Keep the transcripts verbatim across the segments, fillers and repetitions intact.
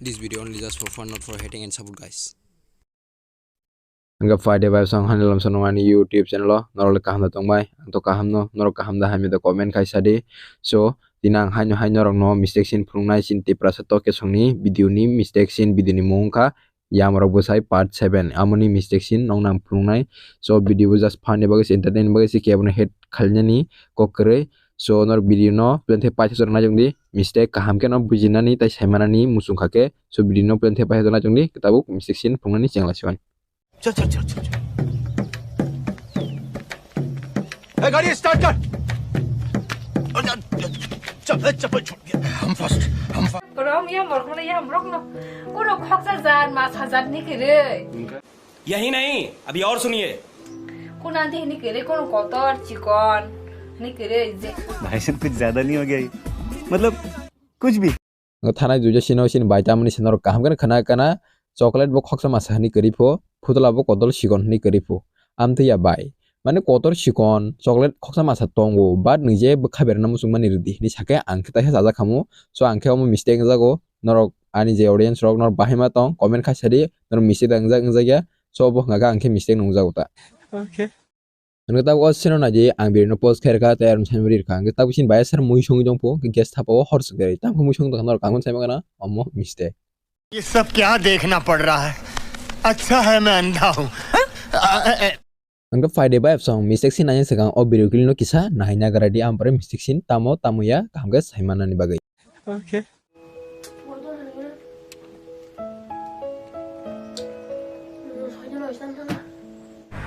This video only just for fun, not for hating and support, guys. Hingke phaide bai song hani lamsa nung ani YouTube channel o norok le kaham da tongbai, ang to kaham no, norok kaham da hamya da comment khai sadi. So tini ang haino hai norok no mistake sin phunuknai sin Tiprasa Toke song ni video ni mistake sin video ni mung wngkha Yamrok Bwsai part seven, amoni mistake sin nong nang phunuknai. So video bo just fun ni bagwi se, entertain ni bagwi se, kebono hate khalinani kok kwrwi. So norok video no plan the paisa jora naijong di, mistake kaham khe no bujinani tai saimanani muchung kha khe. So video no plan the paisa jora naijong di, tabuk mistake sin phunuknani chengla siwan. चल चल चल चल चल। ए, गाड़ी स्टार्ट कर। चल, चप्पल छूट गया। हम फर्स्ट, हम first. Rom ya morok no ya morok no. Kuno khoksa jar ma sajat ni kiri. यही नहीं, अभी और सुनिए। Kuno anti ni kiri, kuno kotor chikon ni kiri je. भाई साहब, कुछ ज्यादा नहीं हो गया ये? मतलब कुछ भी। Thanai duijo sino sin bai tamoni sin norok kaham khe khana kana chocolate bo khoksa masa hani kwrwi pho, phutula bo kotor sikon hani kwrwi pho. Amtwi ya bai. Mane kotor sikon chocolate khoksa masa tongo, but nije bwkha berana muchung mani rwdi hini sakhe ang khe taisa chajak khamu. So ang khe omo mistake wngjago. Norok ani je audience rok norok bahai ma tong comment khai sadi, norok mistake da wngjak wngjak ya. So bo hwnga khe ang khe mistake nungjago ta. Okay. Hwnke tabuk o sino naidi ang birino post khairkha tei arum sanwi rirkha. Hwnkhe tabuk chini bai sar mui songwi tongpho, hwnkhe gas thapa o hor swkjagwi. Tamo mui songwi tongkha norok kaham sai mangana omo mistake. ये सब क्या देखना पड़ रहा है? अच्छा है मैं अंधा हूँ। Hwnkhe phaide bai song mistake sin naina swkang o video clip no kisa nahai nagra di, ang pore mistake sin tamo tamo ya kaham khe sai manani bagwi. Okay.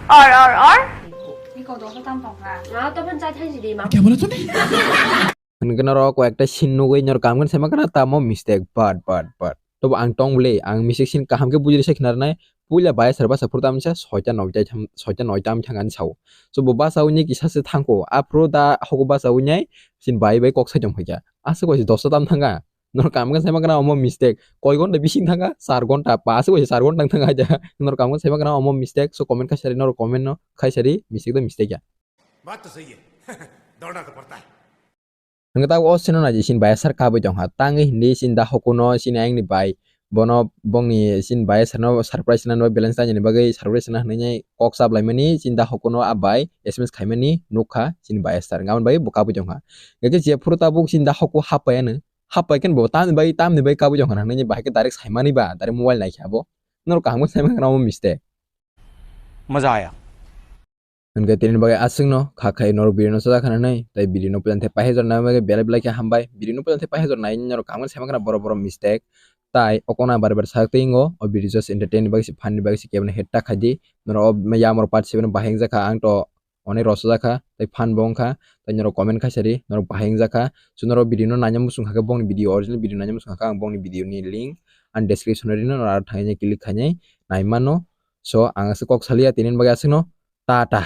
Or, or, or? Iko dosa tam tongkha. Ah, to phan chai thai sidi ma. Kya bola tune? Hwnkhe norok koi ekta sin nugwi norok kaham khe sai mangana tamo mistake, but, but, but. Tobo ang tong bwle, ang mistake sin kaham khe bujili sai khna rwnai. Puila bai sar basa phuru tamsa soita noita tham, soita noita am thangani sao. So bo basa uni kisa se thangko. Aphuru da hogo basa uni sin bai bai kok sai tong phaikha. Aswk bai se dosta tam thanga. Norok kaham khe sai mangana omo mistake. Koi ghonta bising thanga? Char ghonta, paanch ghonta, char ghonta thanga haida. Norok kaham khe sai mangana omo mistake. So comment khai sari, norok comment no khai sari, mistake to mistake ya. बात तो सही है। दौड़ना तो पड़ता है। Hwnkhe tabuk o sino naidi sin bai sar kabui tongkha. Tangwi hindi sin da hokuno sin ayang ni bai. Bono bongni sin bai sarno surprise nani bai balance tangni bagwi surprise na hwnwi kok chaplaimani sin da hokuno a bai S M S khaimani nukha sin bai sar. Gabon bai bo kabui tongkha. Hwnkhe jephuru tabuk sin da hoku hapaiano. Hapai khe bo tamni bai, tamni bai kabui tongkha na hwnwi bahai khe direct saimani ba, direct mobile naikha bo. Norok kaham khe saimani kheno omo mistake. मजा आया। Hwnkhe tini bagwi aswkno kha khai norok video no sajak khana hwnwi, tei video no puila the pahe jor nai bagwi belai belai khe hambai. Video no puila the pahe jor nai norok kaham khe saimani kheno borok borok mistake. Tai okona bar bar sak tei wngo, o video just entertain ni bagwi se, fun ni bagwi se, kebono hate ta khai di. Norok o yamor part seven bahai wngjakha, ang to onek rosajak kha, tei fun bo wngkha, tei norok comment khai sadi, norok bahai wngjakha. So norok video no naina muchung kha khe, bongni video, original video naina muchung kha khe, ang bongni video ni link ang description o rino, norok aro thangwi click khainai nai mano. So ang aswk kok saliya tini bagwi aswkno, tata.